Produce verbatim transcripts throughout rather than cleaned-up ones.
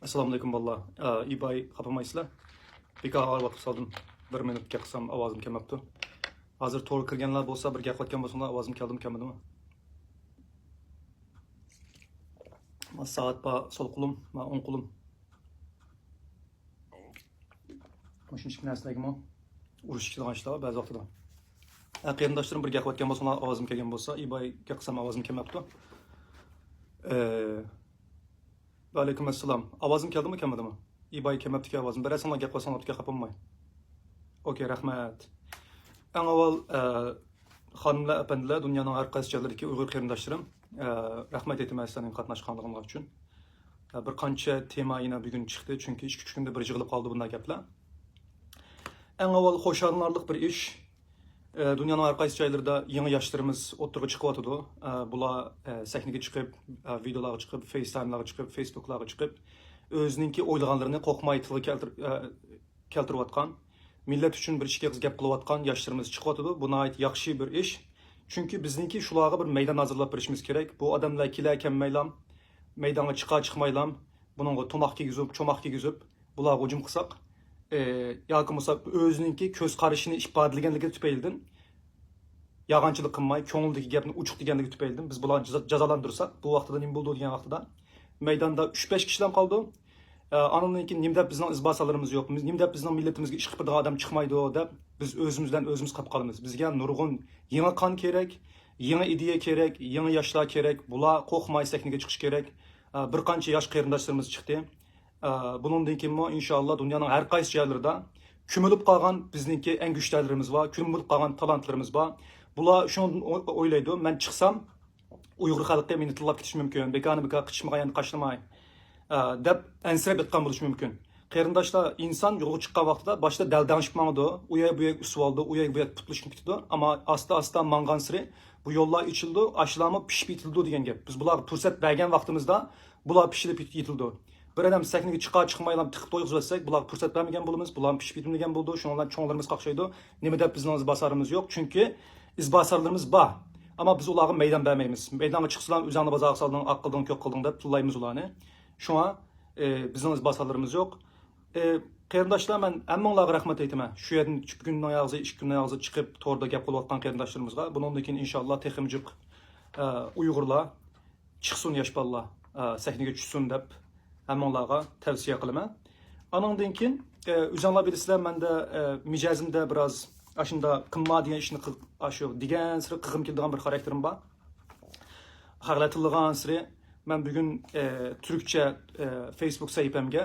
ئەسسالامۇئەلەيكۇم بالىلار. ئە، ئىباي، خاپىمايسىلەر؟ بىكارغا ۋاقىت سالدىم. بىر مىنۇت گەپ قىلسام ئاۋازىم كەلمەپتۇ. ھازىر تورغا كىرگەنلەر بولسا بىر گەپ قىلىۋاتقان بولساڭلار، ئاۋازىم كەلدىمۇ كەلمىدىمۇ؟ ما سائەت بار سول قولۇم، ما ئوڭ قولۇم. مۇشۇنچىلىك نەرسىلەرگىمۇ ئۇرۇش كېلىدىغان ئىشلار بار بەزى ۋاقتىدا. ئە، قېرىنداشلىرىم بىر گەپ قىلىۋاتقان بولسىلا ئاۋازىم كەلگەن بولسا، ئىباي گەپ قىلسام ئاۋازىم كەلمەپتۇ. ئە، ۋەئەلەيكۇم ئەسسالام. ئاۋازىم كەلدىمۇ كەلمىدىمۇ؟ ئىباي كەلمەپتىكەن ئاۋازىم. بىرەرسىڭلار گەپ قىلساڭلار بولىدىكەن، خاپا بولماي. ئوكەي، رەھمەت. ئەڭ ئاۋۋال، ئە، خانىملار، ئەپەندىلەر، دۇنيانىڭ ھەر قايسى جايلىرىدىكى ئۇيغۇر قېرىنداشلىرىم، ئە، رەھمەت ئېيتىمەن سىلەرنىڭ قاتناشقانلىقىڭلار ئۈچۈن. ئە، بىر قانچە تېما يەنە بۈگۈن چىقتى، چۈنكى ئىككى ئۈچ كۈندە بىر يىغىلىپ قالدى بۇنداق گەپلەر. ئەڭ ئاۋۋال خوشاللىنارلىق بىر ئىش، ئە، دۇنيانىڭ ھەر قايسى جايلىرىدا يېڭى ياشلىرىمىز ئوتتۇرىغا چىقىۋاتىدۇ. ئە، بۇلار، ئە، سەھنىگە چىقىپ، ئە، ۋىدېئولارغا چىقىپ، فېيستايملارغا چىقىپ، فېيسبۇكلارغا چىقىپ، ئۆزىنىڭكى ئويلىغانلىرىنى قورقماي تىلغا كەلتۈر-، ئە، كەلتۈرۈۋاتقان، مىللەت ئۈچۈن بىر ئىككى ئېغىز گەپ قىلىۋاتقان ياشلىرىمىز چىقىۋاتىدۇ. بۇ ناھايىتى ياخشى بىر ئىش. چۈنكى بىزنىڭكى شۇلارغا بىر مەيدان ھازىرلاپ بېرىشىمىز كېرەك. بۇ ئادەملەر كېلە كەلمەيلام، مەيدانغا چىقا چىقمايلام، بۇنىڭغا تۇماق كىيگۈزۈپ، چوماق كىيگۈزۈپ، بۇلارغا ھۇجۇم قىلساق، ئى، ياكى بولمىسا ئۆزىنىڭكى كۆز قارىشىنى ئىپادىلىگەنلىكى تۈپەيلىدىن، يالغانچىلىق قىلماي، كۆڭلىدىكى گەپنى ئوچۇق دېگەنلىكى تۈپەيلىدىن بىز بۇلارنى جازا-، جازالاندۇرساق، بۇ ۋاقتىدا نېمە بولىدۇ دېگەن ۋاقتىدا، مەيداندا ئۈچ بەش كىشىلا قالىدۇ. ئە، ئاندىن كېيىن نېمە دەپ بىزنىڭ ئىزباسارلىرىمىز يوق؟ بىز نېمە دەپ بىزنىڭ مىللىتىمىزگە ئىش قىلىپ بېرىدىغان ئادەم چىقمايدۇ دەپ بىز ئۆزىمىز بىلەن ئۆزىمىز قاپقالىمىز. بىزگە نۇرغۇن يېڭى قان كېرەك، يېڭى ئىدىيە كېرەك، يېڭى ياشلار كېرەك. بۇلار قورقماي سەھنىگە چىقىشى كېرەك. ئە، بىر قانچە ياش قېرىنداشلىرىمىز چىقتى. ئە، بۇنىڭدىن كېيىنمۇ ئىنشاللا دۇنيانىڭ ھەر قايسى جايلىرىدا كۆمۈلۈپ قالغان بىزنىڭكى ئەڭ كۈچلۈكلىرىمىز بار، كۆمۈلۈپ قالغان تالانتلىرىمىز بار. بۇلار شۇنىڭدىن ئو-، ئويلايدۇ، مەن چىقسام ئۇيغۇر خەلقى مېنى تىللاپ كېتىشى مۇمكىن، بىكارنى بىكار قىچىشمىغان يەرنى قاشلىماي، ئە، دەپ ئەنسىرەپ ياتقان بولۇشى مۇمكىن. قېرىنداشلار، ئىنسان يولغا چىققان ۋاقتىدا باشتا دەلدەڭشىپ ماڭىدۇ، ئۇ يەر بۇ يەرگە ئۈسۈۋالىدۇ، ئۇ يەرگە بۇ يەرگە پۇتلىشىپ كېتىدۇ. ئەمما ئاستا ئاستا ماڭغانسېرى بۇ يوللار ئېچىلىدۇ، ئاشۇلارمۇ پىشىپ يېتىلىدۇ دېگەن گەپ. بىز بۇلارغا پۇرسەت بەرگەن ۋاقتىمىزدا بۇلار پىشىپ يېتىلىدۇ. بىر ئادەم سەھنىگە چىقا چىقمايلا تىقىپ تويغۇزۇۋەتسەك، بۇلارغا پۇرسەت بەرمىگەن بولىمىز، بۇلارمۇ پىشىپ يېتىلمىگەن بولىدۇ. شۇنىڭ بىلەن چوڭلىرىمىز قاقشايدۇ. نېمە دەپ بىزنىڭ ئىزباسارلىرىمىز يوق؟ چۈنكى ئىزباسارلىرىمىز بار. ئەمما بىز ئۇلارغا مەيدان بەرمەيمىز. مەيدانغا چىقسىلا ئۆزۈڭنى بازارغا سالدىڭ، ئاق قىلدىڭ، كۆك قىلدىڭ دەپ تىللايمىز ئۇلارنى. شۇڭا، ئى، بىزنىڭ ئىزباسارلىرىمىز يوق. ئى، قېرىنداشلار، مەن ھەممىڭلارغا رەھمەت ئېيتىمەن. شۇ يەردىن ئۈچ كۈننىڭ ياغزى، ئىككى كۈننىڭ ياغزى چىقىپ توردا گەپ قىلىۋاتقان قېرىنداشلىرىمىزغا. بۇنىڭدىن كېيىن ئىنشاللا تېخىمۇ جىق، ئە، ئۇيغۇرلار چىقسۇن، ياش بالىلار، ئە، سەھنىگە چۈشسۇن دەپ ھەممىڭلارغا تەۋسىيە قىلىمەن. ئانىڭدىن كېيىن، ئە، ئۆزۈڭلار بىلىسىلەر، مەندە، ئە، مىجەزىمدە بىراز ئاشۇنداق قىلما دېگەن ئىشنى قىل-، ئاشۇ دېگەنسېرى قىلغۇم كېلىدىغان بىر خاراكتېرىم بار. خەقلەر تىللىغانسېرى مەن بۈگۈن، ئە، تۈركچە، ئە، فېيسبۇك سەھىپەمگە،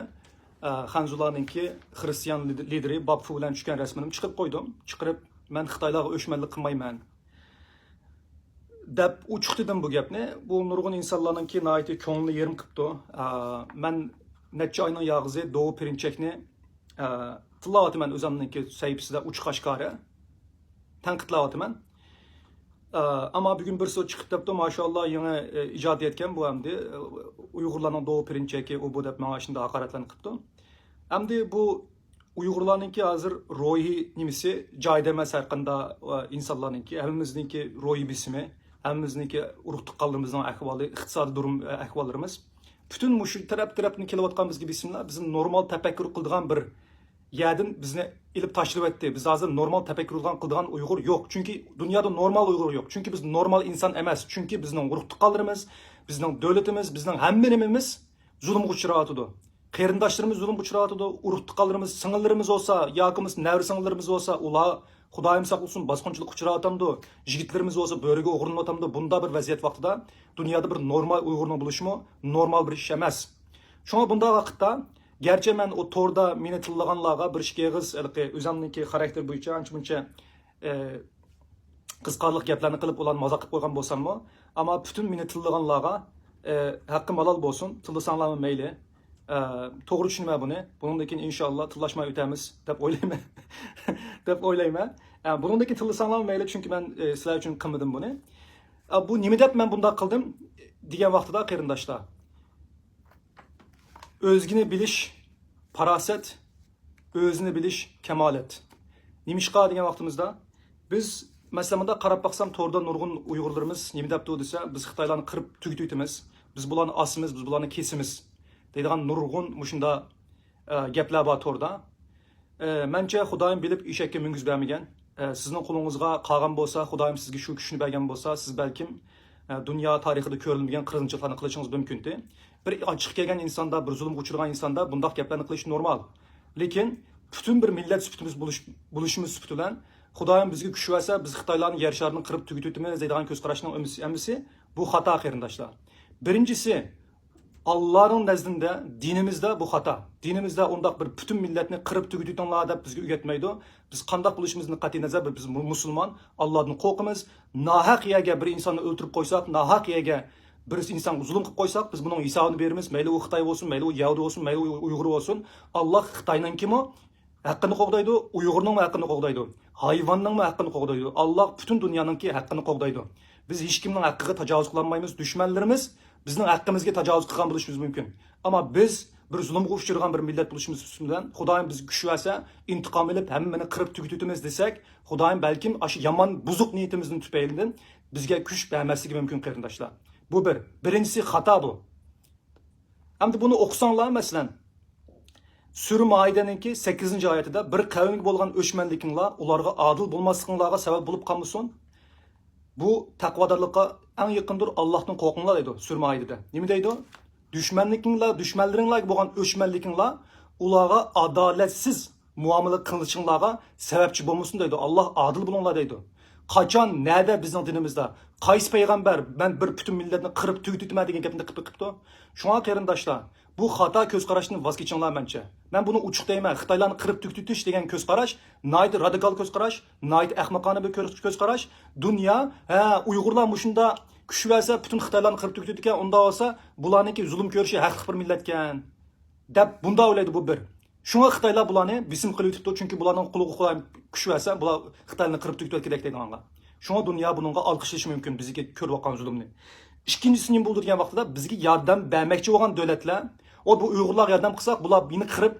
ئە، خەنزۇلارنىڭكى خىرىستىيان لىد-، لىدېرى باپفۇ بىلەن چۈشكەن رەسىمىمنى چىقىرىپ قويدۇم. چىقىرىپ، مەن خىتايلارغا ئۆچمەنلىك قىلمايمەن دەپ ئوچۇق دېدىم بۇ گەپنى. بۇ نۇرغۇن ئىنسانلارنىڭكى ناھايىتى كۆڭلىنى يېرىم قىپتۇ. ئە، مەن نەچچە ئاينىڭ ياغزى دوۋا پىرىنچەكنى، ئە، تىللاۋاتىمەن ئۆزۈمنىڭكى سەھىپىسىدە ئوچۇق ئاشكارا تەنقىدلەۋاتىمەن. ئە، ئەمما بۈگۈن بىرسى چىقىپ دەپتۇ، ماشائاللا، يېڭى، ئە، ئىجادىيەتكەن بۇ ئەمدى، ئە، ئۇيغۇرلارنىڭ دوۋا پىرىنچەكى ئۇ بۇ دەپ ماڭا شۇنداق ھاقارەتلەرنى قىپتۇ. ئەمدى بۇ ئۇيغۇرلارنىڭكى ھازىر روھىي نېمىسى جايىدا ئەمەس، ھەر قانداق، ئە، ئىنسانلارنىڭكى، ھەممىمىزنىڭكى روھىي بېسىمى، ھەممىمىزنىڭكى ئۇرۇق تۇغقانلىرىمىزنىڭ ئەھۋالى، ئىقتىسادىي دۇرۇم، ئە، ئەھۋاللىرىمىز. پۈتۈن مۇشۇ تەرەپ-تەرەپتىن كېلىۋاتقان بىزگە بېسىملار بىزنى نورمال تەپەككۇر قىلىدىغان بىر يەردىن بىزنى ئېلىپ تاشلىۋەتتى. بىز ھازىر نورمال تەپەككۇر قىلىدىغان، قىلىدىغان ئۇيغۇر يوق. چۈنكى دۇنيادا نورمال ئۇيغۇر يوق. چۈنكى بىز نورمال ئىنسان ئەمەس. چۈنكى بىزنىڭ ئۇرۇق تۇغقانلىرىمىز، بىزنىڭ دۆلىتىمىز، بىزنىڭ ھەممە نېمىمىز زۇلۇمغا ئۇچراۋاتىدۇ. قېرىنداشلىرىمىز زۇلۇمغا ئۇچراۋاتىدۇ. ئۇرۇق تۇغقانلىرىمىز، سىڭىللىرىمىز بولسا ياكى بولمىسا نەۋرە سىڭىللىرىمىز بولسا، ئۇلار خۇدايىم ساقلىسۇن، باسقۇنچىلىققا ئۇچراۋاتامدۇ؟ يىگىتلىرىمىز بولسا بۆرىگە ئوغرىلىنىۋاتامدۇ؟ بۇنداق بىر ۋەزىيەت ۋاقتىدا دۇنيادا بىر نورمال ئۇيغۇرنىڭ بولۇشىمۇ نورمال بىر ئىش ئەمەس. شۇڭا بۇنداق ۋاقىتتا، گەرچە مەن ئۇ توردا مېنى تىللىغانلارغا بىر ئىككى ئېغىز ھېلىقى ئۆزۈمنىڭكى خاراكتېر بويىچە ئانچە-مۇنچە، ئە، قىزىقارلىق گەپلەرنى قىلىپ، ئۇلارنى مازاق قىلىپ قويغان بولساممۇ، ئەمما پۈتۈن مېنى تىللىغانلارغا، ئە، ھەققىم ھالال بولسۇن، تىللىساڭلارمۇ مەيلى. ئە، توغرا چۈشىنىمەن بۇنى. بۇنىڭدىن كېيىن ئىنشاللا تىللاشماي ئۆتەمىز دەپ ئويلايمەن. دەپ ئويلايمەن. ئە، بۇنىڭدىن كېيىن تىللىساڭلارمۇ مەيلى، چۈنكى مەن، ئە، سىلەر ئۈچۈن قىلمىدىم بۇنى. ئە، بۇ نېمە دەپ مەن بۇنداق قىلدىم دېگەن ۋاقتىدا، قېرىنداشلار، ئۆزگىنى بىلىش پاراسەت، ئۆزىنى بىلىش كامالەت. نېمىشقا دېگەن ۋاقتىمىزدا، بىز، مەسىلەن، مۇنداق قاراپ باقسام، توردا نۇرغۇن ئۇيغۇرلىرىمىز نېمە دەپتۇ دېسە، بىز خىتايلارنى قىرىپ تۈگىتىۋېتىمىز، بىز بۇلارنى ئاسىمىز، بىز بۇلارنى كېسىمىز. دەيدىغان نۇرغۇن مۇشۇنداق، ئە، گەپلەر بار توردا. ئە، مەنچە خۇدايىم بىلىپ ئېشەككە مىنگۈز بەرمىگەن. ئە، سىزنىڭ قولىڭىزغا قالغان بولسا، خۇدايىم سىزگە شۇ كۈچنى بەرگەن بولسا، سىز بەلكىم، ئە، دۇنيا تارىخىدا كۆرۈلمىگەن قىرغىنچىلىقلارنى قىلىشىڭىز مۇمكىنتى. بىر ئاچچىقى كەلگەن ئىنساندا، بىر زۇلۇمغا ئۇچرىغان ئىنساندا بۇنداق گەپلەرنى قىلىش نورمال. لېكىن پۈتۈن بىر مىللەت سۈپىتىمىز بولۇش-، بولۇشىمىز سۈپىتى بىلەن، خۇدايىم بىزگە كۈچ بەرسە، بىز خىتايلارنى يەر شارىدىن قىرىپ تۈگىتىۋېتىمىز دەيدىغان كۆز قاراشنىڭ ھەممىسى، ھەممىسى بۇ خاتا، قېرىنداشلار. بىرىنچىسى، ئاللانىڭ نەزدىندە، دىنىمىزدە بۇ خاتا. دىنىمىزدە ئۇنداق بىر پۈتۈن مىللەتنى قىرىپ تۈگىتىۋېتىڭلار دەپ بىزگە ئۆگەتمەيدۇ. بىز قانداق بولۇشىمىزدىن قەتئىينەزەر، بىز مۇ-، مۇسۇلمان، ئاللادىن قورقىمىز. ناھەق يەرگە بىر ئىنساننى ئۆلتۈرۈپ قويساق، ناھەق يەرگە بىر ئىنسانغا زۇلۇم قىلىپ قويساق، بىز بۇنىڭ ھېسابىنى بېرىمىز. مەيلى ئۇ خىتاي بولسۇن، مەيلى ئۇ يەھۇدىي بولسۇن، مەيلى ئۇ ئۇيغۇر بولسۇن. ئاللا خىتاينىڭكىمۇ ھەققىنى قوغدايدۇ، ئۇيغۇرنىڭمۇ ھەققىنى قوغدايدۇ، ھايۋاننىڭمۇ ھەققىنى قوغدايدۇ. ئاللا پۈتۈن دۇنيانىڭكى ھەققىنى قوغدايدۇ. بىز ھېچكىمنىڭ ھەققىگە تاجاۋۇز قىلالمايمىز. دۈشمەنلىرىمىز بىزنىڭ ھەققىمىزگە تاجاۋۇز قىلغان بولۇشىمىز مۇمكىن. ئەمما بىز بىر زۇلۇمغا ئۇچرىغان بىر مىللەت بولۇشىمىز بىلەن، خۇدايىم بىزگە كۈچ بەرسە، ئىنتىقام ئېلىپ، ھەممىنى قىرىپ تۈگىتىمىز دېسەك، خۇدايىم بەلكىم ئاشۇ يامان بۇزۇق نىيىتىمىزدىن تۈپەيلىدىن بىزگە كۈچ بەرمەسلىكى مۇمكىن، قېرىنداشلار. بۇ بىر. بىرىنچىسى خاتا بۇ. ئەمدى بۇنى ئوقۇساڭلار، مەسىلەن، سۈرە مائىدەنىڭكى سەككىزىنچى ئايىتىدە، بىر قەۋمگە بولغان ئۆچمەنلىكىڭلار ئۇلارغا ئادىل بولماسلىقىڭلارغا سەۋەب بولۇپ قالمىسۇن. بۇ تەقۋادارلىققا ئەڭ يېقىندۇر، ئاللاھتىن قورقۇڭلار دەيدۇ سۈرە مائىدىدە. نېمە دەيدۇ؟ دۈشمەنلىكىڭلار، دۈشمەنلىرىڭلارغا بولغان ئۆچمەنلىكىڭلار ئۇلارغا ئادالەتسىز مۇئامىلە قىلىشىڭلارغا سەۋەبچى بولمىسۇن دەيدۇ. ئاللاھ ئادىل بولۇڭلار دەيدۇ. قاچان، نەدە بىزنىڭ دىنىمىزدا، قايسى پەيغەمبەر مەن بىر پۈتۈن مىللەتنى قىرىپ تۈگىتىۋېتىمەن دېگەن گەپنى قىلىپ قىپتۇ؟ شۇڭا قېرىنداشلار، بۇ خاتا كۆز قاراشتىن ۋاز كېچىڭلار مەنچە. مەن بۇنى ئوچۇق دەيمەن، خىتايلارنى قىرىپ تۈگىتىۋېتىش دېگەن كۆز قاراش ناھايىتى رادىكال كۆز قاراش، ناھايىتى ئەخمىقانە بىر كۆز، كۆز قاراش. دۇنيا، ھە، ئۇيغۇرلار مۇشۇنداق كۈچ بەرسە پۈتۈن خىتايلارنى قىرىپ تۈگىتىدىكەن، ئۇنداق بولسا بۇلارنىڭكى زۇلۇم كۆرۈشى ھەقلىق بىر مىللەتكەن دەپ بۇنداق ئويلايدۇ، بۇ بىر. شۇڭا خىتايلار بۇلارنى بېسىم قىلىۋېتىپتۇ، چۈنكى بۇلارنىڭ قولىغا خۇدايىم كۈچ بەرسە، بۇلار خىتايلارنى قىرىپ تۈگىتىۋەتكۈدەك دەيدىغانلار. شۇڭا دۇنيا بۇنىڭغا ئالقىشلىشى مۇمكىن، بىزگە كۆرۈۋاتقان زۇلۇمنى. ئىككىنچىسى نېمە بولىدۇ دېگەن ۋاقتىدا، بىزگە ياردەم بەرمەكچى بولغان دۆلەتلەر، ئۇ بۇ ئۇيغۇرلارغا ياردەم قىلساق، بۇلار مېنى قىرىپ،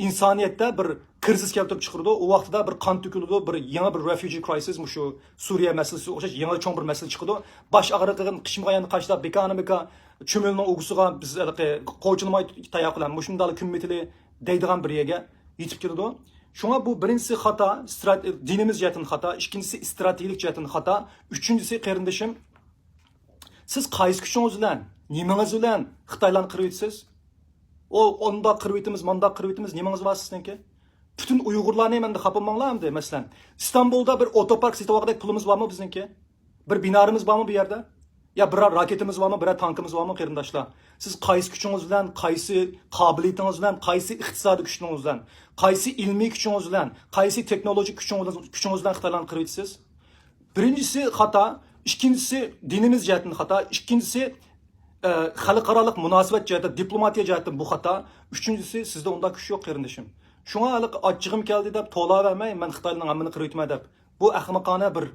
ئىنسانىيەتتە بىر كىرىزىس كەلتۈرۈپ چىقىرىدۇ. ئۇ ۋاقتىدا بىر قان تۆكۈلىدۇ، بىر يېڭى بىر رېفۇجى كرايسىس، مۇشۇ سۈرىيە مەسىلىسىگە ئوخشاش يېڭى چوڭ بىر مەسىلە چىقىدۇ. باش ئاغرىقىغا قىچىمغا يەنە قاشلاپ، بىكارمۇ بىكار چۆمۈلىنىڭ ئۇگىسىغا بىز ھېلىقى قوچىلىماي تاياق بىلەن مۇشۇنداق كۈنمىتىلى دەيدىغان بىر يەرگە يېتىپ كېلىدۇ. شۇڭا بۇ بىرىنچىسى خاتا، ئىسترات-، دىنىمىز جەھەتتىن خاتا، ئىككىنچىسى ئىستراتېگىيىلىك جەھەتتىن خاتا، ئۈچىنچىسى قېرىندىشىم، سىز قايسى كۈچىڭىز بىلەن، نېمىڭىز بىلەن خىتايلارنى قىرىۋېتىسىز؟ ئۇ ئۇنداق قىرىۋېتىمىز، مۇنداق قىرىۋېتىمىز، نېمىڭىز بار سىزنىڭكى؟ پۈتۈن ئۇيغۇرلارنى ئەمدى خاپا بولماڭلار ئەمدى، مەسىلەن، ئىستانبۇلدا بىر ئوتوپارك سېتىۋالغۇدەك پۇلىمىز بارمۇ بىزنىڭكى؟ بىر بىنارىمىز بارمۇ بۇ يەردە؟ يا بىرەر راكېتىمىز بارمۇ، بىرەر تانكىمىز بارمۇ، قېرىنداشلار؟ سىز قايسى كۈچىڭىز بىلەن، قايسى قابىلىيىتىڭىز بىلەن، قايسى ئىقتىسادىي كۈچىڭىز بىلەن، قايسى ئىلمىي كۈچىڭىز بىلەن، قايسى تېخنولوگىك كۈچىڭىز، كۈچىڭىز بىلەن خىتايلارنى قىرىۋېتىسىز؟ بىرىنچىسى خاتا، ئىككىنچىسى دىنىمىز جەھەتتىن خاتا، ئىككىنچىسى، ئە، خەلقئارالىق مۇناسىۋەت جەھەتتىن، دىپلوماتىيە جەھەتتىن بۇ خاتا، ئۈچىنچىسى سىزدە ئۇنداق كۈچ يوق، قېرىندىشىم. شۇڭا ھېلىقى ئاچچىقىم كەلدى دەپ توۋلاۋەرمەي، مەن خىتايلارنىڭ ھەممىنى قىرىۋېتىمەن دەپ. بۇ ئەخمىقانە بىر،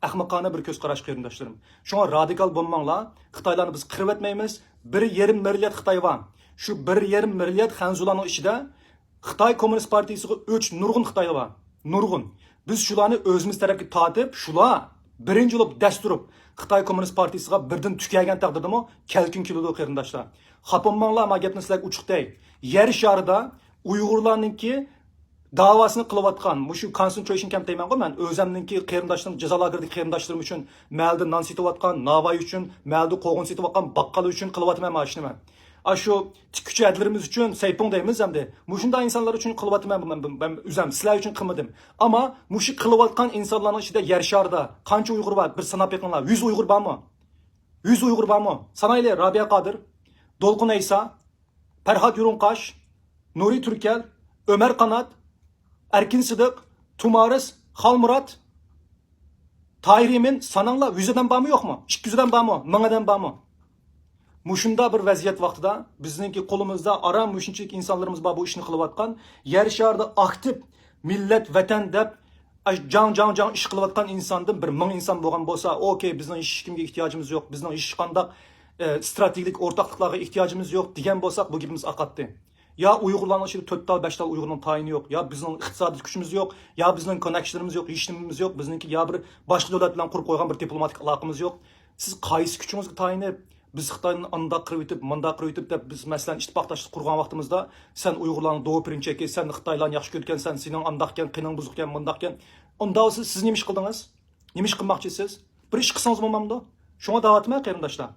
ئەخمىقانە بىر كۆز قاراش، قېرىنداشلىرىم. شۇڭا رادىكال بولماڭلار. خىتايلارنى بىز قىرىۋەتمەيمىز. بىر يېرىم مىليارد خىتاي بار. شۇ بىر يېرىم مىليارد خەنزۇلارنىڭ ئىچىدە خىتاي كوممۇنىست پارتىيىسىغا ئۆچ نۇرغۇن خىتايلار بار. نۇرغۇن. بىز شۇلارنى ئۆزىمىز تەرەپكە تارتىپ، شۇلار بىرىنچى بولۇپ دەس تۇرۇپ خىتاي كوممۇنىست پارتىيىسىغا بىردىن تۈكەلگەن تەقدىردىمۇ كەلكۈن كېلىدۇ، قېرىنداشلار. خاپا بولماڭلار، ما گەپنى سىلەرگە ئوچۇق دەي. يەر شارىدا ئۇيغۇرلارنىڭكى داۋاسىنى قىلىۋاتقان، مۇشۇ كونسېنترېيشن كەمپ دەيمەنغۇ مەن، ئۆزەمنىڭكى قېرىنداشلىرىم، جازا لاگېرىدىكى قېرىنداشلىرىم ئۈچۈن، مەھەللىدە نان سېتىۋاتقان ناۋاي ئۈچۈن، مەھەللىدە قوغۇن سېتىۋاتقان باققال ئۈچۈن قىلىۋاتىمەن مانا شۇنى مەن. ئاشۇ تىككۈچى ھەدىلىرىمىز ئۈچۈن، سەيپۇڭ دەيمىز ئەمدى. مۇشۇنداق ئىنسانلار ئۈچۈن قىلىۋاتىمەن مەن، مەن، مەن ئۆزەم، سىلەر ئۈچۈن قىلمىدىم. ئەمما مۇشۇ قىلىۋاتقان ئىنسانلارنىڭ ئىچىدە يەر شارىدا قانچە ئۇيغۇر بار؟ بىر ساناپ بېقىڭلار. يۈز ئۇيغۇر بارمۇ؟ يۈز ئۇيغۇر بارمۇ؟ سانايلى، رابىيە قادىر، دولقۇن ئەيسا، پەرھات يۇرۇڭقاش، نۇرى تۈركەل، ئۆمەر قانات، ئەركىن سىدىق، تۇمارىس، خالمۇرات، تاھىر ئىمىن، ساناڭلار، يۈز ئادەم بارمۇ يوقمۇ؟ ئىككى يۈز ئادەم بارمۇ؟ مىڭ ئادەم بارمۇ؟ مۇشۇنداق بىر ۋەزىيەت ۋاقتىدا بىزنىڭكى قولىمىزدا ئاران مۇشۇنچىلىك ئىنسانلىرىمىز بار بۇ ئىشنى قىلىۋاتقان، يەر شارىدا ئاكتىپ مىللەت، ۋەتەن دەپ ئاش-، جاڭ، جاڭ، جاڭ ئىش قىلىۋاتقان ئىنساندىن بىر مىڭ ئىنسان بولغان بولسا، ئوكەي، بىزنىڭ ھېچكىمگە ئېھتىياجىمىز يوق، بىزنىڭ ھېچقانداق، ئە، ئىستراتېگىيىلىك ئورتاقلىقلارغا ئېھتىياجىمىز يوق دېگەن بولساق، بۇ گېپىمىز ئاقاتتى. يا ئۇيغۇرلارنىڭ ئىچىدە تۆت تال، بەش تال ئۇيغۇرنىڭ تايىنى يوق، يا بىزنىڭ ئىقتىسادىي كۈچىمىز يوق، يا بىزنىڭ كوننېكشنلىرىمىز يوق، ھېچنېمىمىز يوق، بىزنىڭكى يا بىر باشقا دۆلەت بىلەن قۇرۇپ قويغان بىر دىپلوماتىك ئالاقىمىز يوق. سىز قايسى كۈچىڭىزگە تايىنىپ، بىز خىتاينى ئانداق قىلىۋېتىپ، مانداق قىلىۋېتىپ دەپ، بىز، مەسىلەن، ئىتتىپاقداشلىق قۇرغان ۋاقتىمىزدا، سەن ئۇيغۇرلارنىڭ دوۋا پىرىنچەكى، سەن خىتايلارنى ياخشى كۆرىدىكەنسەن، سېنىڭ ئانداقكەن، قېنىڭ بۇزۇقكەن، مانداقكەن. ئۇنداق بولسا سىز نېمە ئىش قىلدىڭىز؟ نېمە ئىش قىلماقچىسىز؟ بىر ئىش قىلسىڭىز بولمامدۇ؟ شۇڭا دەۋاتىمەن، قېرىنداشلار.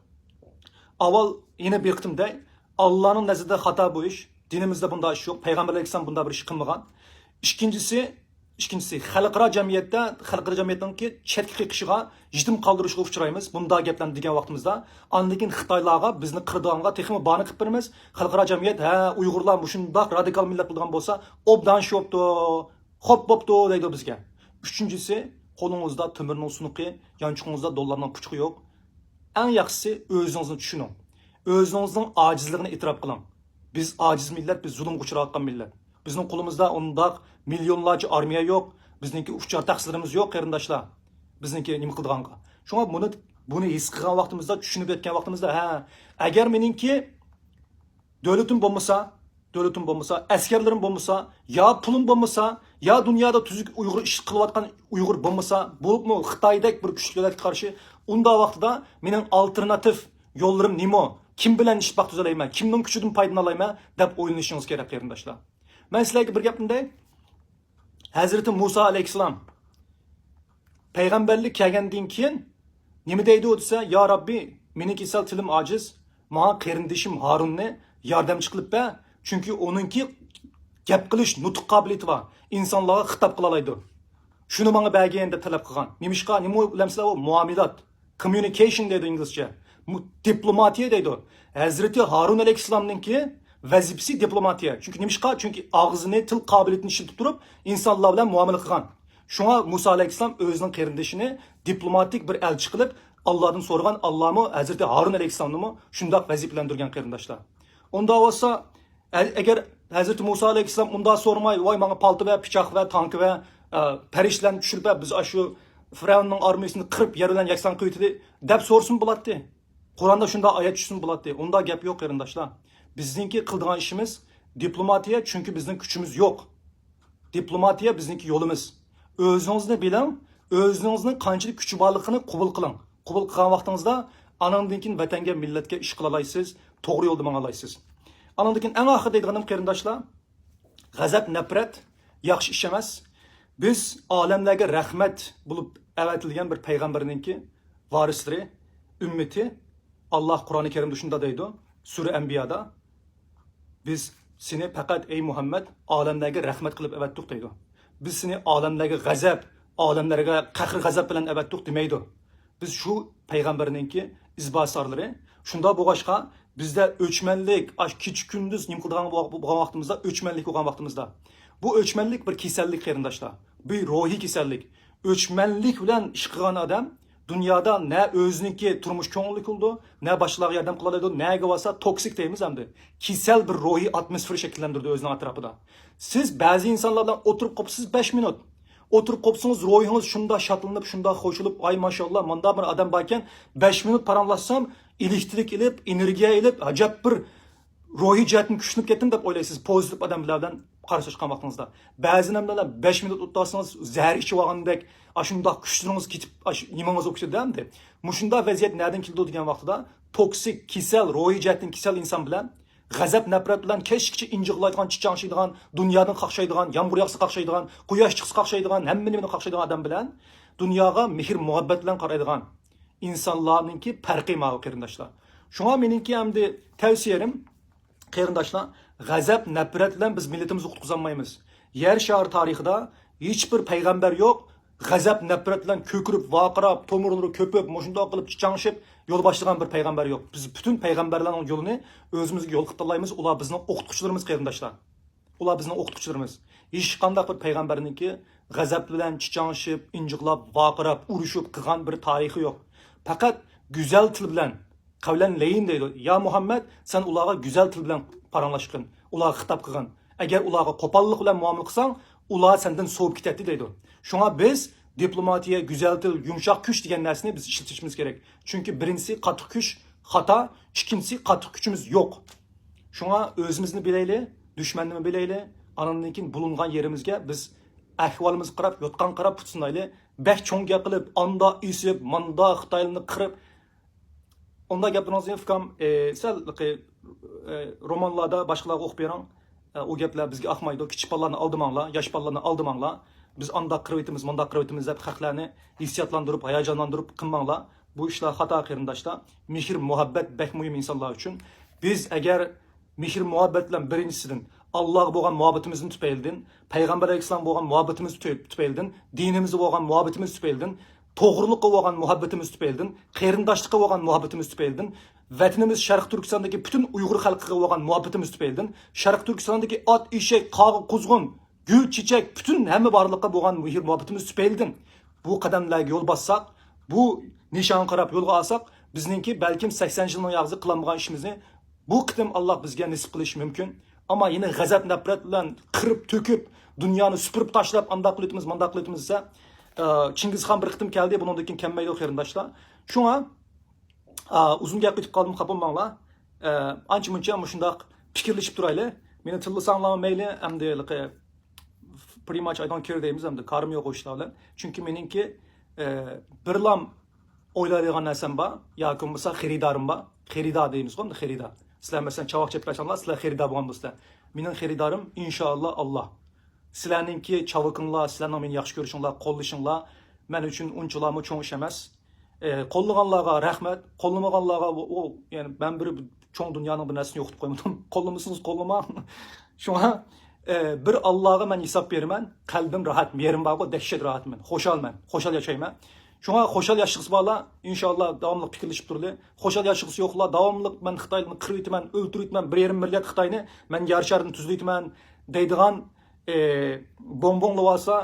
ئاۋۋال يەنە بىر قېتىم دەي، ئاللانىڭ نەزىرىدە خاتا بۇ ئىش. دىنىمىزدە بۇنداق ئىش يوق. پەيغەمبەر ئەلەيھىسسالام بۇنداق بىر ئىش قىلمىغان. ئىككىنچىسى، ئىككىنچىسى، خەلقئارا جەمئىيەتتە، خەلقئارا جەمئىيەتنىڭكى چەتكە قېقىشىغا، يېتىم قالدۇرۇشىغا ئۇچرايمىز. بۇنداق گەپلەرنى دېگەن ۋاقتىمىزدا، ئاندىن كېيىن خىتايلارغا بىزنى قىرىدىغانغا تېخىمۇ بارنى قىلىپ بېرىمىز. خەلقئارا جەمئىيەت، ھە، ئۇيغۇرلار مۇشۇنداق رادىكال مىللەت بولىدىغان بولسا، ئوبدان شۇ بوپتۇ، خوپ بوپتۇ دەيدۇ بىزگە. ئۈچىنچىسى، قولىڭىزدا تۆمۈرنىڭ سۇنۇقى، يانچۇقىڭىزدا دوللارنىڭ پۇچىقى يوق. ئەڭ ياخشىسى، ئۆزىڭىزنى چۈشىنىڭ. ئۆزىڭىزنىڭ ئاجىزلىقىنى ئېتىراپ قىلىڭ. بىز ئاجىز مىللەت، بىز زۇلۇمغا ئۇچراۋاتقان مىللەت. بىزنىڭ قولىمىزدا ئۇنداق مىليونلارچە ئارمىيە يوق. بىزنىڭكى ئۇچار تەخسىلىرىمىز يوق، قېرىنداشلار. بىزنىڭكى نېمە قىلىدىغانغا. شۇڭا بۇنى، بۇنى ھېس قىلغان ۋاقتىمىزدا، چۈشىنىپ يەتكەن ۋاقتىمىزدا، ھە، ئەگەر مېنىڭكى دۆلىتىم بولمىسا، دۆلىتىم بولمىسا، ئەسكەرلىرىم بولمىسا، يا پۇلۇم بولمىسا، يا دۇنيادا تۈزۈك ئۇيغۇر ئىش قىلىۋاتقان ئۇيغۇر بولمىسا، بولۇپمۇ خىتايدەك بىر كۈچلۈك دۆلەتكە قارشى، ئۇنداق ۋاقتىدا مېنىڭ ئالتېرناتىپ يوللىرىم نېمە؟ كىم بىلەن ئىتتىپاق تۈزەلەيمەن؟ كىمنىڭ كۈچىدىن پايدىلىنالايمەن؟ دەپ ئويلىنىشىڭىز كېرەك، قېرىنداشلار. مەن سىلەرگە بىر گەپنى دەي. ھەزرىتى مۇسا ئەلەيھىسسالام پەيغەمبەرلىك كەلگەندىن كېيىن نېمە دەيدۇ دېسە، يا رەببى، مېنىڭكى سەل تىلىم ئاجىز، ماڭا قېرىندىشىم ھارۇننى ياردەمچى قىلىپ بەر، چۈنكى ئۇنىڭكى گەپ قىلىش، نۇتۇق قابىلىيىتى بار، ئىنسانلارغا خىتاب قىلالايدۇ. شۇنى ماڭا بەرگىن دەپ تەلەپ قىلغان. نېمىشقا؟ نېمە بىلەمسىلەر ئۇ؟ مۇئامىلات. Communication دەيدۇ ئىنگلىزچە. مۇ-، دىپلوماتىيە دەيدۇ. ھەزرىتى ھارۇن ئەلەيھىسسالامنىڭكى ۋەزىپىسى دىپلوماتىيە. چۈنكى نېمىشقا؟ چۈنكى ئاغزىنى، تىل قابىلىيىتىنى ئىشلىتىپ تۇرۇپ، ئىنسانلار بىلەن مۇئامىلە قىلغان. شۇڭا مۇسا ئەلەيھىسسالام ئۆزىنىڭ قېرىندىشىنى دىپلوماتىك بىر ئەلچى قىلىپ، ئاللادىن سورىغان، ئاللامۇ ھەزرىتى ھارۇن ئەلەيھىسسالامنىمۇ شۇنداق ۋەزىپىلەندۈرگەن، قېرىنداشلار. ئۇنداق بولسا، ئە-، ئەگەر ھەزرىتى مۇسا ئەلەيھىسسالام ئۇنداق سورىماي، ۋاي، ماڭا پالتا ۋە پىچاق ۋە تانكا ۋە، ئە، پەرىشتىلەرنى چۈشۈرۈپ بەر، بىز ئاشۇ فىرئەۋننىڭ ئارمىيىسىنى قىرىپ، يەر بىلەن يەكسان قىلىۋېتىلى، دەپ سورىسىمۇ بولاتتى. قۇرئاندا شۇنداق ئايەت چۈشسىمۇ بولاتتى. ئۇنداق گەپ يوق، قېرىنداشلار. بىزنىڭكى قىلىدىغان ئىشىمىز دىپلوماتىيە، چۈنكى بىزنىڭ كۈچىمىز يوق. دىپلوماتىيە بىزنىڭكى يولىمىز. ئۆزىڭىزنى بىلىڭ، ئۆزىڭىزنىڭ قانچىلىك كۈچى بارلىقىنى قوبۇل قىلىڭ. قوبۇل قىلغان ۋاقتىڭىزدا، ئاناندىن كېيىن ۋەتەنگە، مىللەتكە ئىش قىلالايسىز، توغرا يولدا ماڭالايسىز. ئاناندىن كېيىن ئەڭ ئاخىرىدا دەيدىغىنىم، قېرىنداشلار، غەزەپ، نەپرەت ياخشى ئىش ئەمەس. بىز ئالەملەرگە رەھمەت بولۇپ ئەۋەتىلگەن بىر پەيغەمبەرنىڭكى ۋارىسلىرى، ئۈممىتى. ئاللا قۇرئانى كەرىمدە شۇنداق دەيدۇ، سۈرە ئەنبىيادا، بىز سېنى پەقەت، ئەي مۇھەممەد، ئالەملەرگە رەھمەت قىلىپ ئەۋەتتۇق دەيدۇ. بىز سېنى ئالەملەرگە غەزەپ، ئالەملەرگە قەھرى غەزەپ بىلەن ئەۋەتتۇق دېمەيدۇ. بىز شۇ پەيغەمبەرنىڭكى ئىزباسارلىرى. شۇنداق بولغاچقا، بىزدە ئۆچمەنلىك، ئاش-، كېچە-كۈندۈز نېمە قىلىدىغان بولغان ۋاقتىمىزدا، ئۆچمەنلىك بولغان ۋاقتىمىزدا، بۇ ئۆچمەنلىك بىر كېسەللىك، قېرىنداشلار. بىر روھىي كېسەللىك. ئۆچمەنلىك بىلەن ئىش قىلغان ئادەم دۇنيادا نە ئۆزىنىڭكى تۇرمۇش كۆڭۈللۈك بولىدۇ، نە باشقىلارغا ياردەم قىلالايدۇ، نەگە بارسا توكسىك دەيمىز ئەمدى. كېسەل بىر روھىي ئاتموسفېرا شەكىللەندۈرىدۇ ئۆزىنىڭ ئەتراپىدا. سىز بەزى ئىنسانلار بىلەن ئولتۇرۇپ قوپسىز بەش مىنۇت. ئولتۇرۇپ قوپسىڭىز، روھىڭىز شۇنداق شادلىنىپ، شۇنداق خوش بولۇپ، ۋاي ماشائاللا، مانداق بىر ئادەم باركەن، بەش مىنۇت پاراڭلاشسام، ئېلېكتىرىك ئېلىپ، ئېنېرگىيە ئېلىپ، ئەجەب بىر روھىي جەھەتتىن كۈچلىنىپ كەتتىم دەپ ئويلايسىز، پوزىتىپ ئادەم بىلەن قارشىلاشقان ۋاقتىڭىزدا. بەزى ئادەملەر بىلەن بەش مىنۇت ئولتۇرسىڭىز، زەھەر ئىچىۋالغاندەك، ئاشۇنداق كۈچلىرىڭىز كېتىپ، ئاشۇ نېمىڭىز بولۇپ كېتىدۇ ئەمدى. مۇشۇنداق ۋەزىيەت نەدىن كېلىدۇ دېگەن ۋاقتىدا، توكسىك، كېسەل، روھىي جەھەتتىن كېسەل ئىنسان بىلەن غەزەپ، نەپرەت بىلەن كەچكىچە ئىنجىغلايدىغان، چىچاڭشىيدىغان، دۇنيادىن قاقشايدىغان، يامغۇر ياغسا قاقشايدىغان، قۇياش چىقسا قاقشايدىغان، ھەممە نېمىدىن قاقشايدىغان ئادەم بىلەن دۇنياغا مېھىر-مۇھەببەت بىلەن قارايدىغان ئىنسانلارنىڭكى پەرقى ماۋۇ، قېرىنداشلار. شۇڭا مېنىڭكى ئەمدى تەۋسىيەم، قېرىنداشلار، غەزەپ، نەپرەت بىلەن بىز مىللىتىمىزنى قۇتقۇزالمايمىز. يەر شارى تارىخىدا ھېچبىر پەيغەمبەر يوق، غەزەپ، نەپرەت بىلەن كۆكىرىپ، ۋارقىراپ، تومۇرلىرى كۆپۈپ، مۇشۇنداق قىلىپ چىچاڭشىپ يول باشلىغان بىر پەيغەمبەر يوق. بىز پۈتۈن پەيغەمبەرلەرنىڭ يولىنى ئۆزىمىزگە يول قىلىپ تاللايمىز. ئۇلار بىزنىڭ ئوقۇتقۇچىلىرىمىز، قېرىنداشلار. ئۇلار بىزنىڭ ئوقۇتقۇچىلىرىمىز. ھېچقانداق بىر پەيغەمبەرنىڭكى غەزەپ بىلەن چىچاڭشىپ، ئىنجىقلاپ، ۋارقىراپ، ئۇرۇشۇپ قىلغان بىر تارىخى يوق. پەقەت گۈزەل تىل بىلەن، قەۋلەن لەيين دەيدۇ. يا مۇھەممەد، سەن ئۇلارغا گۈزەل تىل بىلەن پاراڭلاشقىن، ئۇلارغا خىتاب قىلغىن. ئەگەر ئۇلارغا قوپاللىق بىلەن مۇئامىلە قىلساڭ، ئۇلار سەندىن سوۋۇپ كېتەتتى دەيدۇ. شۇڭا بىز دىپلوماتىيە، گۈزەل تىل، يۇمشاق كۈچ دېگەن نەرسىنى بىز ئىشلىتىشىمىز كېرەك. چۈنكى بىرىنچىسى قاتتىق كۈچ خاتا، ئىككىنچىسى قاتتىق كۈچىمىز يوق. شۇڭا ئۆزىمىزنى بىلەيلى، دۈشمەننىمۇ بىلەيلى، ئانىڭدىن كېيىن بۇلۇنغان يېرىمىزگە بىز ئەھۋالىمىزغا قاراپ، يوتقانغا قاراپ پۇت سۇنايلى. بەك چوڭ گەپ قىلىپ، ئاندا ئېسىپ، ماندا خىتايلارنى قىرىپ، ئۇنداق گەپلىرىڭىزنى ئۇكام، ئى، سەل، ئى، رومانلاردا باشقىلارغا ئوقۇپ بېرىڭ. ئى، ئۇ گەپلەر بىزگە ئاقمايدۇ. كىچىك بالىلارنى ئالدىماڭلار، ياش بالىلارنى ئالدىماڭلار. بىز ئانداق قىلىۋېتىمىز، مۇنداق قىلىۋېتىمىز دەپ خەقلەرنى ھېسسىياتلاندۇرۇپ، ھاياجانلاندۇرۇپ قىلماڭلار. بۇ ئىشلار خاتا، قېرىنداشلار. مېھىر-مۇھەببەت بەك مۇھىم ئىنسانلار ئۈچۈن. بىز ئەگەر مېھىر-مۇھەببەت بىلەن بىرىنچىسىدىن ئاللاغا بولغان مۇھەببىتىمىزنىڭ تۈپەيلىدىن، پەيغەمبەر ئەلەيھىسسالامغا بولغان مۇھەببىتىمىز تۈ-، تۈپەيلىدىن، دىنىمىزگە بولغان مۇھەببىتىمىز تۈپەيلىدىن، توغرىلىققا بولغان مۇھەببىتىمىز تۈپەيلىدىن، قېرىنداشلىققا بولغان مۇھەببىتىمىز تۈپەيلىدىن، ۋەتىنىمىز شەرقىي تۈركىستاندىكى پۈتۈن ئۇيغۇر خەلقىگە بولغان مۇھەببىتىمىز تۈپەيلىدىن، شەرقىي تۈركىستاندىكى ئات، ئېشەك، قاغا، قۇزغۇن، گۈل، چېچەك، پۈتۈن ھەممە بارلىققا بولغان مېھىر مۇھەببىتىمىز تۈپەيلىدىن بۇ قەدەملەرگە يول باسساق، بۇ نىشانغا قاراپ يولغا ئالساق، بىزنىڭكى بەلكىم سەكسەن يىلنىڭ ياغزى قىلالمىغان ئىشىمىزنى بۇ قېتىم ئاللا بىزگە نېسىپ قىلىشى مۇمكىن. ئەمما يەنە غەزەپ، نەپرەت بىلەن قىرىپ تۆكۈپ، دۇنيانى سۈپۈرۈپ تاشلاپ، ئانداق قىلىۋېتىمىز، مانداق قىلىۋېتىمىز دېسە، ئى، چىڭگىزخان بىر قېتىم كەلدى، بۇنىڭدىن كېيىن كەلمەيدۇ، قېرىنداشلار. شۇڭا، ئى، ئۇزۇن گەپ قىلىپ قالدىم، خاپا بولماڭلار. ئى، ئانچە مۇنچە مۇشۇنداق پىكىرلىشىپ تۇرايلى. مېنى تىللىساڭلارمۇ مەيلى، ئەمدى ھېلىقى pretty much I don't care دەيمىز، ئەمدى كارىم يوق ئۇ ئىشلار بىلەن. چۈنكى مېنىڭكى، ئى، بىرلام ئويلايدىغان نەرسەم بار ياكى بولمىسا خېرىدارىم بار. خېرىدار دەيمىزغۇ، ئەمدى خېرىدار. سىلەر مەسىلەن، چاۋاك چېپىپ بەرسەڭلار، سىلەر خېرىدار بولغان بولسىلەر. مېنىڭ خېرىدارىم، ئىنشائاللا، ئاللا. سىلەرنىڭكى چاۋىكىڭلار، سىلەرنىڭ مېنى ياخشى كۆرۈشۈڭلار، قوللىشىڭلار مەن ئۈچۈن ئۇنچىلامۇ چوڭ ئىش ئەمەس. ئى، قوللىغانلارغا رەھمەت، قوللىمىغانلارغا، ئۇ، ئۇ، يەنى مەن بىر چوڭ دۇنيانىڭ بىر نەرسىنى يوقىتىپ قويمىدىم. قوللىمىسىڭىز قوللىماڭ. شۇڭا، ئى، بىر ئاللاغا مەن ھېساب بېرىمەن، قەلبىم راھەت، مېھرىم بارغۇ، دەھشەت راھەتمەن، خۇشالمەن، خۇشال ياشايمەن. شۇڭا خۇشال ياشىغۇسى بارلار، ئىنشائاللا، داۋاملىق پىكىرلىشىپ تۇرىلى. خۇشال ياشىغۇسى يوقلار، داۋاملىق مەن خىتايلارنى قىرىۋېتىمەن، ئۆلتۈرۈۋېتىمەن، بىر يېرىم مىليارد خىتاينى مەن يەر شارىدىن تۈزلىۋېتىمەن دەيدىغان، ئى، بوڭبوڭلىۋالسا،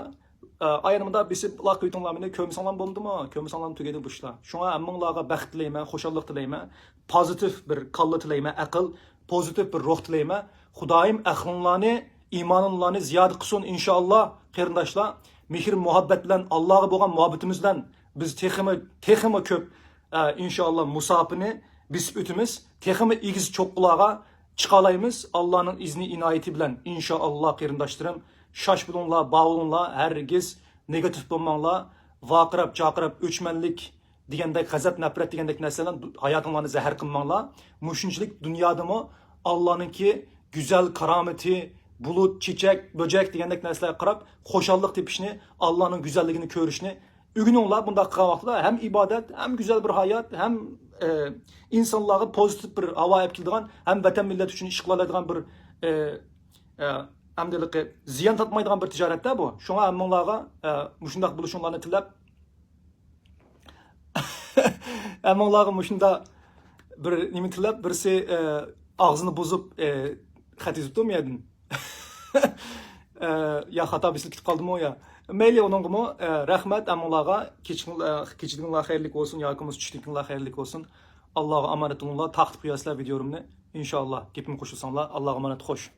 ئايرىمىدا بېسىپ لاق قويۇڭلار مېنى، كۆرمىسەڭلار بولمىدىمۇ؟ كۆرمىسەڭلار تۈگىدى بۇ ئىشلار. شۇڭا ھەممىڭلارغا بەخت تىلەيمەن، خۇشاللىق تىلەيمەن، پوزىتىپ بىر كاللا تىلەيمەن، ئەقىل، پوزىتىپ بىر روھ تىلەيمەن. خۇدايىم ئەقلىڭلارنى، ئىمانىڭلارنى زىيادە قىلسۇن، ئىنشائاللا، قېرىنداشلار. مېھىر مۇھەببەت بىلەن، ئاللاغا بولغان مۇھەببىتىمىز بىلەن بىز تېخىمۇ، تېخىمۇ كۆپ، ئە، ئىنشائاللا، مۇساپىنى بېسىپ ئۆتىمىز. تېخىمۇ ئېگىز چوققىلارغا چىقالايمىز. ئاللانىڭ ئىزنى، ئىنايىتى بىلەن، ئىنشائاللا، قېرىنداشلىرىم. شاش بولۇڭلار، باۋۇلۇڭلار، ھەرگىز نېگاتىپ بولماڭلار. ۋارقىراپ، جارقىراپ، ئۆچمەنلىك دېگەندەك، غەزەپ، نەپرەت دېگەندەك نەرسىلەر ھاياتىڭلارنى زەھەر قىلماڭلار. مۇشۇنچىلىك دۇنيادىمۇ ئاللانىڭكى گۈزەل كارامىتى، بۇلۇت، چېچەك، بۆجەك دېگەندەك نەرسىلەرگە قاراپ، خۇشاللىق تېپىشنى، ئاللانىڭ گۈزەللىكىنى كۆرۈشنى ئۆگىنىڭلار. بۇنداق قىلغان ۋاقتىدا ھەم ئىبادەت، ھەم گۈزەل بىر ھايات، ھەم، ئە، ئىنسانلارغا پوزىتىپ بىر ھاۋا ئېلىپ كېلىدىغان، ھەم ۋەتەن مىللەت ئۈچۈن ئىش قىلالايدىغان بىر، ئە، ئە، ئەمدى زىيان تارتمايدىغان بىر تىجارەتتە بۇ. شۇڭا ھەممىڭلارغا، ئە، مۇشۇنداق بولۇشۇڭلارنى تىلەپ، ھەممىڭلارغا مۇشۇنداق بىر نېمە تىلەپ، بىرسى، ئە، ئاغزىنى بۇزۇپ، ئە، خەت يېزىپتۇ مۇ يەردىن؟ ئە، يا خاتا بېسىلىپ كېتىپ قالدىمۇ يا؟ مەيلى، ئۇنىڭغىمۇ، ئە، رەھمەت ھەممىڭلارغا. كېچىڭ-، ئە، كېچىلىكىڭلار خەيرلىك بولسۇن ياكى بولمىسا چۈشلۈكىڭلار خەيرلىك بولسۇن. ئاللاغا ئامانەت بولۇڭلار، تارقىتىپ قويارسىلەر ۋىدېيولىرىمنى. ئىنشائاللا، گېپىمگە قوشۇلساڭلار. ئاللاغا ئامانەت، خوش.